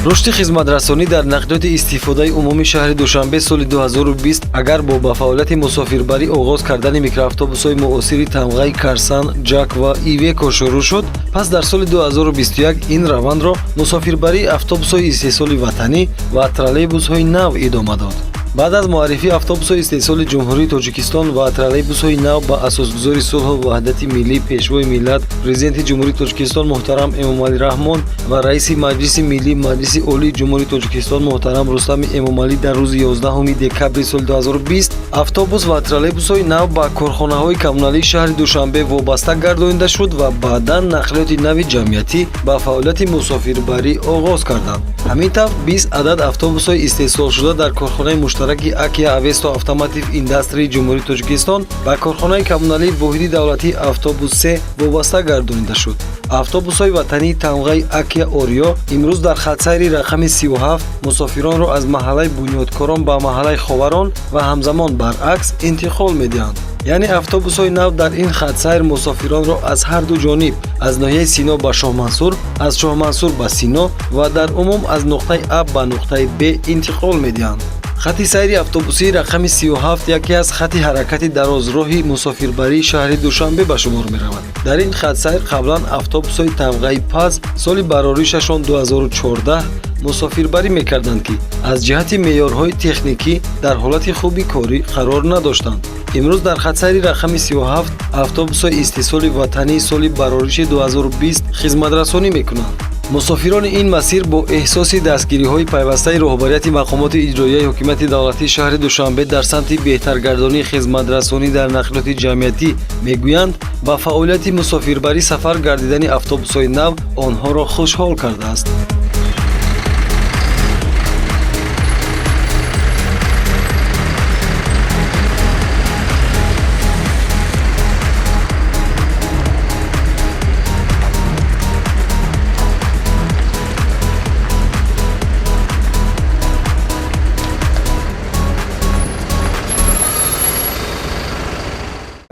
Рушди хизматрасонӣ дар нақлиёти истифодаи умумии шаҳри Душанбе соли 2020 агар бо ба фаъолияти мусофирбарӣ оғоз кардани микроавтобусҳои муосири тамғаи Карсан, Ҷак ва Ивеко шурӯъ шуд, пас дар соли 2021 ин равандро мусофирбарии автобусҳои истеҳсоли ватанӣ ва троллейбусҳои нав идома дод. Баъд аз муаррифии автобусҳои истеҳсоли Ҷумҳурии Тоҷикистон ва троллейбусҳои нав ба асосгузори сулҳу ваҳдати миллӣ, Пешвои миллат, Президенти Ҷумҳурии Тоҷикистон муҳтарам Эмомалӣ Раҳмон ва раиси Маҷлиси Миллӣ Маҷлиси Олии Ҷумҳурии Тоҷикистон муҳтарам Рустами Эмомалӣ дар рӯзи 11 декабри соли 2020 автобус ва троллейбусҳои нав ба корхонаҳои коммуналии шаҳри Душанбе вобаста гардонида шуд ва баъдан нақлиёти нави ҷамъиятӣ ба фаъолияти мусофирбарӣ оғоз карданд. Ҳамин тавр, 20 адад автобусҳои истеҳсолшуда дар корхонаи муштараки Акия Авесто Автоматив Индастрии Ҷумҳурии Тоҷикистон ба корхонаи коммуналии воҳиди давлатии Автобус се вобаста гардонида шуд. Автобусҳои ватании тамғаи Акия Ориё имрӯз дар хатсайри рақами 37 мусофиронро аз маҳаллаи Бунёдкорон ба маҳаллаи Ховарон ва ҳамзамон баръакс интиқол медиҳанд. Яъне автобусҳои нав дар ин хатсайр мусофиронро аз ҳар ду ҷониб, аз ноҳияи Сино ба Шоҳмансур, аз Шоҳмансур ба Сино ва дар умум аз нуқтаи А ба нуқтаи Б интиқол медиҳанд. Хати сайри автобусии рақами 37 яке аз хати ҳаракати дарозроҳи мусофирбарии шаҳри Душанбе ба шумор меравад. Дар ин хатсайр қаблан автобусҳои тамғаи ПАЗ соли бароришашон 2014 мусофирбарӣ мекарданд, ки аз ҷиҳати меъёрҳои техникӣ дар ҳолати хуби корӣ қарор надоштанд. Имрӯз дар хатсайри рақами 37 автобусҳои истеҳсоли ватании соли барориши 2020 хизматрасонӣ мекунанд. Мусофирони ин масир бо эҳсоси дастгириҳои пайвастаи роҳбарияти мақомоти иҷроияи ҳокимияти давлатии шаҳри Душанбе дар самти беҳтаргардонии хизматрасонӣ дар нақлиёти ҷамъиятӣ мегӯянд, ба фаъолияти мусофирбарӣ сафар гардидани автобусҳои нав онҳоро хушҳол кардааст.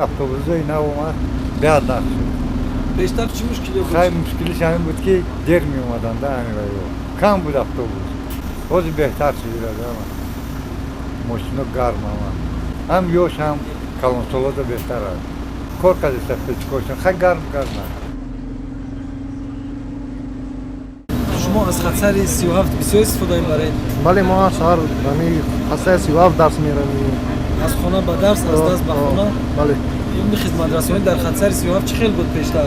Автобусҳои нав омад, беҳад нағз шуд. Бештар чӣ мушкилиё буд? Хай, мушкилиш ҳамин буд, ки дер меомаданд, ҳамин вайо кам буд автобус. Ҳозир беҳтар шуд, мошино гарм ама, ҳам ёш, ҳам калонсолода беҳтар аст. Кор кардеста печкошон, хай, гарм гарм. Шумо аз хатсайри 37 бисёр истифода мебаред? Бале, мо ҳар саҳар ҳами хатсайри 37 дарс меравем. Аз хона ба дарс, аз дарс ба хона? Бале. Ин хизматрасонӣ дар хатсайри 37 чӣ хел буд пештар?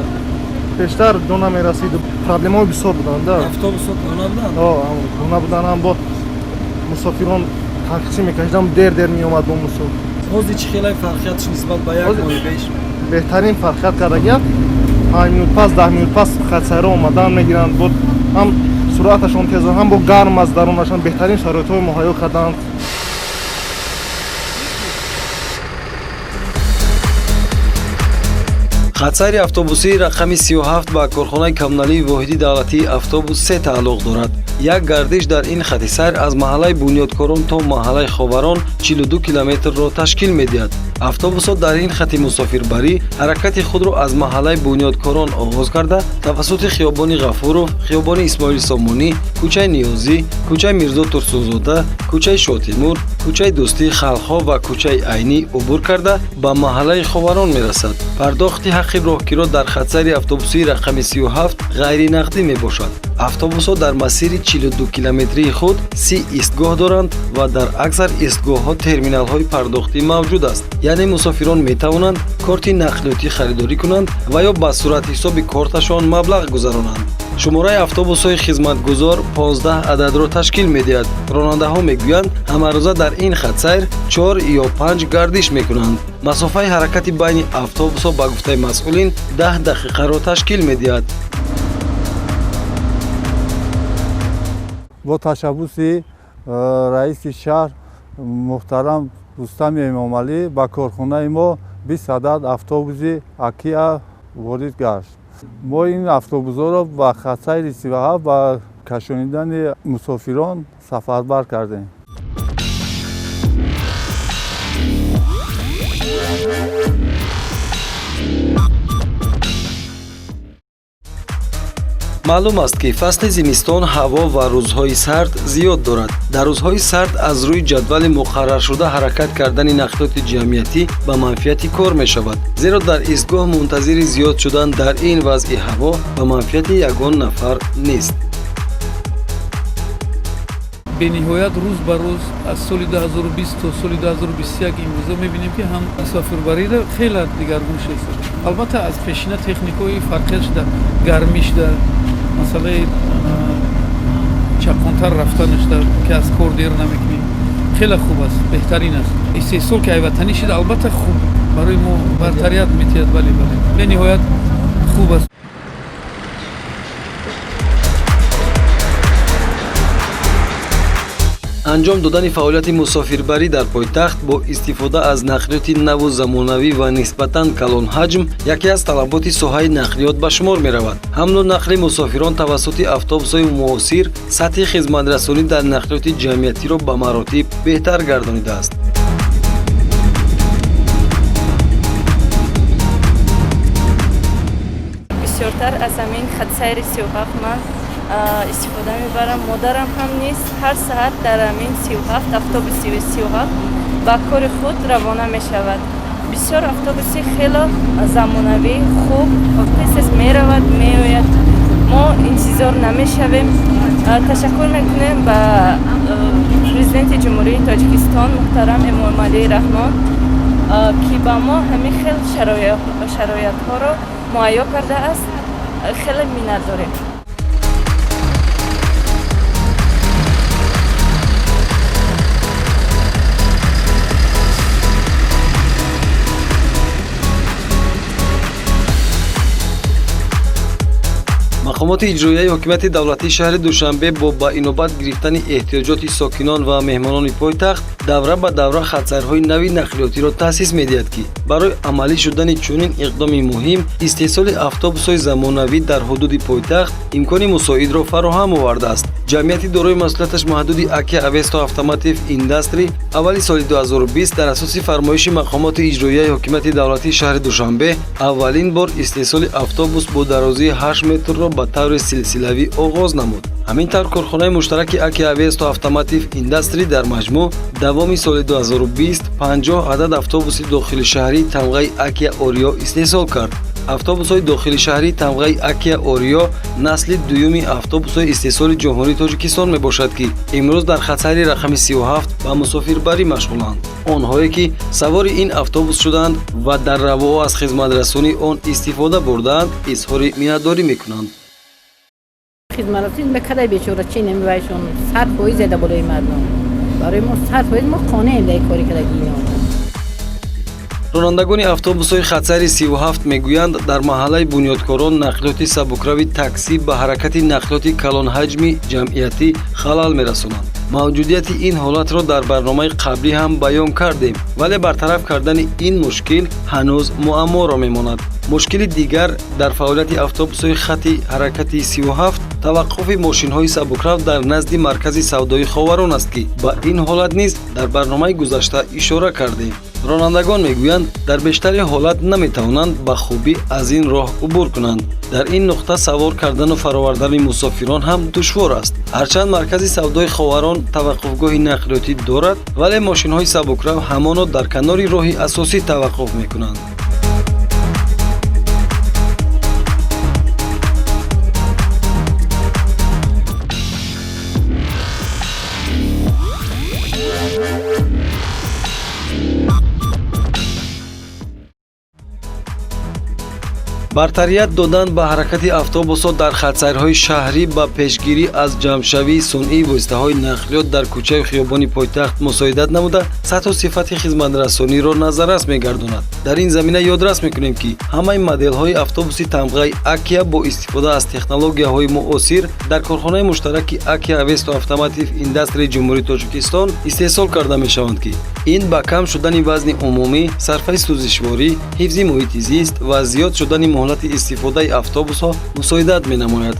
Пештар ҷо намерасид, проблемаҳои бисёр буданд. Автобусҳо кӯҳна буданд? Кӯҳна буданд, ҳам бо мусофирон танқисӣ мекашидам, дер дер меомад бо мусофир. Ҳозир чӣ хелай фарқиятш нисбат ба як моҳи пеш? Беҳтарин фарқият кардагиам, 5 минут пас, 10 минут пас хатсайро омадан мегиранд, бо ҳам суръаташон тез, ҳам бо гарм аз дарунашон, беҳтарин шароитҳои муҳайё карданд. Хатсайри автобусии рақами 37 ба корхонаи коммуналии воҳиди давлатии Автобус се тааллуқ дорад. Як гардиш дар ин хати сайр аз маҳаллаи Бунёдкорон то маҳаллаи Ховарон 42 километрро ташкил медиҳад. Автобусҳо дар ин хати мусофирбарӣ ҳаракати худро аз маҳаллаи Бунёдкорон оғоз карда, тавассути хиёбони Ғафуров, хиёбони Исмоили Сомонӣ, кӯчаи Ниёзӣ, кӯчаи Мирзо Турсунзода, кӯчаи Шотимур, кӯчаи Дӯстии халқҳо ва кӯчаи Айнӣ убур карда, ба маҳаллаи Ховарон мерасад. Пардохти ҳаққи роҳкиро дар хатсайри автобусии рақами 37 ғайринақдӣ мебошад. Автобусҳо дар масири 42 километрии худ 30 истгоҳ доранд ва дар аксар истгоҳҳо терминалҳои пардохтӣ мавҷуд аст. Яъне мусофирон метавонанд корти нақлиётӣ харидорӣ кунанд ва ё ба суратҳисоби корташон маблағ гузаронанд. Шумораи автобусҳои хизматгузор 15 ададро ташкил медиҳад. Ронандаҳо мегӯянд, ҳамарӯза дар ин хатсайр чор ё панҷ гардиш мекунанд. Масофаи ҳаракати байни автобусҳо, ба гуфтаи масъулин, 10 дақиқаро ташкил медиҳад. Бо ташаббуси раиси шаҳр муҳтарам Рустами Эмомалӣ ба корхонаи мо 20 адад автобуси Акия ворид гашт. Мо ин автобусҳоро ба хатсайри 37 ба кашонидани мусофирон сафарбар кардем. Маълум аст, ки фасли зимистон ҳаво ва рӯзҳои сард зиёд дорад. Дар рӯзҳои сард аз рӯи ҷадвали муқарраршуда ҳаракат кардани нақлиёти ҷамъиятӣ ба манфиати кор мешавад, зеро дар истгоҳ мунтазири зиёд шудан дар ин вазъи ҳаво ба манфиати ягон нафар нест. Бениҳоят рӯз ба рӯз аз соли 2020 то соли 2021 имрӯза мебинем, ки ҳам мусофирбариро хеле дигаргун шудааст. Албатта, аз пешина техникаҳои фарқият шуда, гармӣ шуда, масъалаи чаққонтар рафтан шуда, ки аз кор дер намекунем. Хеле хуб аст, беҳтарин аст. Истеҳсол ки айватанӣ шуда, албатта, хуб барои мо бартарият метиҳад. Бале, бале, бениҳоят хуб аст. Анҷом додани фаъолияти мусофирбарӣ дар пойтахт бо истифода аз нақлиёти наву замонавӣ ва нисбатан калонҳаҷм яке аз талаботи соҳаи нақлиёт ба шумор меравад. Ҳамлу нақли мусофирон тавассути автобусҳои муосир сатҳи хизматрасонӣ дар нақлиёти ҷамъиятиро ба маротиб беҳтар гардонидааст. Бисёртар аз ҳамин хатсайри 37 ман истифода мебарам. Модарам ҳам низ ҳар саҳар дар ҳамин 37, автобуси 37 ба кори худ равона мешавад. Бисёр автобуси хело замонавӣ, хуб, тез тез меравад, меояд, мо интизор намешавем. Ташаккур мекунем ба Президенти Ҷумҳурии Тоҷикистон муҳтарам Эмомалӣ Раҳмон, ки ба мо ҳамин хел шароятҳоро муҳайё кардааст. Хеле миннат дорем. Мақомоти иҷроияи ҳокимияти давлатии шаҳри Душанбе бо ба инобат гирифтани эҳтиёҷоти сокинон ва меҳмонони пойтахт давра ба давра хатсайрҳои нави нақлиётиро таъсис медиҳад, ки барои амалӣ шудани чунин иқдоми муҳим истеҳсоли автобусҳои замонавӣ дар ҳудуди пойтахт имкони мусоидро фароҳам овардааст. Ҷамъияти дорои масъулияташ маҳдуди Акия Авесто Автомотив Индастри аввали соли 2020 дар асоси фармоиши мақомоти иҷроияи ҳокимияти давлатии шаҳри Душанбе аввалин бор истеҳсоли автобус бо дарозии 8 метрро ба таври силсилавӣ оғоз намуд. Ҳамин тавр, корхонаи муштараки Акия Авесто Автомотив Индастри дар маҷмӯъ давоми соли 2020 50 адад автобуси дохилишаҳрии тамғаи Акия Ориё истеҳсол кард. Автобусҳои дохилишаҳрии тамғаи Акия Ориё насли дуюми автобусҳои истеҳсоли Ҷумҳурии Тоҷикистон мебошад, ки имрӯз дар хатсайри рақами 37 ба мусофирбарӣ машғуланд. Онҳое ки савори ин автобус шуданд ва дар равоҳо аз хизматрасонии он истифода бурдаанд, изҳори миннатдорӣ мекунанд. Хизматрасонӣ ба кадай бечора чи намевайшон 100% зада болои мардум. Барои мо 100% мо қонеем дар кори кадаги ино. Ронандагони автобусҳои хатсайри 37 мегӯянд, дар маҳаллаи Бунёдкорон нақлиёти сабукрави таксӣ ба ҳаракати нақлиёти калонҳаҷми ҷамъиятӣ халал мерасонанд. Мавҷудияти ин ҳолатро дар барномаи қаблӣ ҳам баён кардем, вале бартараф кардани ин мушкил ҳанӯз муамморо мемонад. Мушкили дигар дар фаъолияти автобусҳои хатти ҳаракати 37 таваққуфи мошинҳои сабукрав дар назди маркази савдои Ховарон аст, ки ба ин ҳолат низ дар барномаи гузашта ишора кардем. Ронандагон мегӯянд, дар бештари ҳолат наметавонанд ба хубӣ аз ин роҳ убур кунанд. Дар ин нуқта савор кардану фаровардани мусофирон ҳам душвор аст. Ҳарчанд маркази савдои Ховарон таваққуфгоҳи нақлиётӣ дорад, вале мошинҳои сабукрав ҳамоно дар канори роҳи асосӣ таваққуф мекунанд. Бартарият додан ба ҳаракати автобусҳо дар хатсайрҳои шаҳрӣ ба пешгирӣ аз ҷамъшавии сунъии воситаҳои нақлиёт дар кӯчаю хиёбони пойтахт мусоидат намуда, сатҳу сифати хизматрасониро назаррас мегардонад. Дар ин замина ёдрас мекунем, ки ҳамаи моделҳои автобуси тамғаи Акия бо истифода аз технологияҳои муосир дар корхонаи муштараки Акия Авесто Автомотив Индастри Ҷумҳурии Тоҷикистон истеҳсол карда мешаванд, ки ин ба кам шудани вазни умумӣ, сарфаи сӯзишворӣ, ҳифзи муҳити зист ва зиёд шудани муҳлати истифодаи автобусҳо мусоидат менамояд.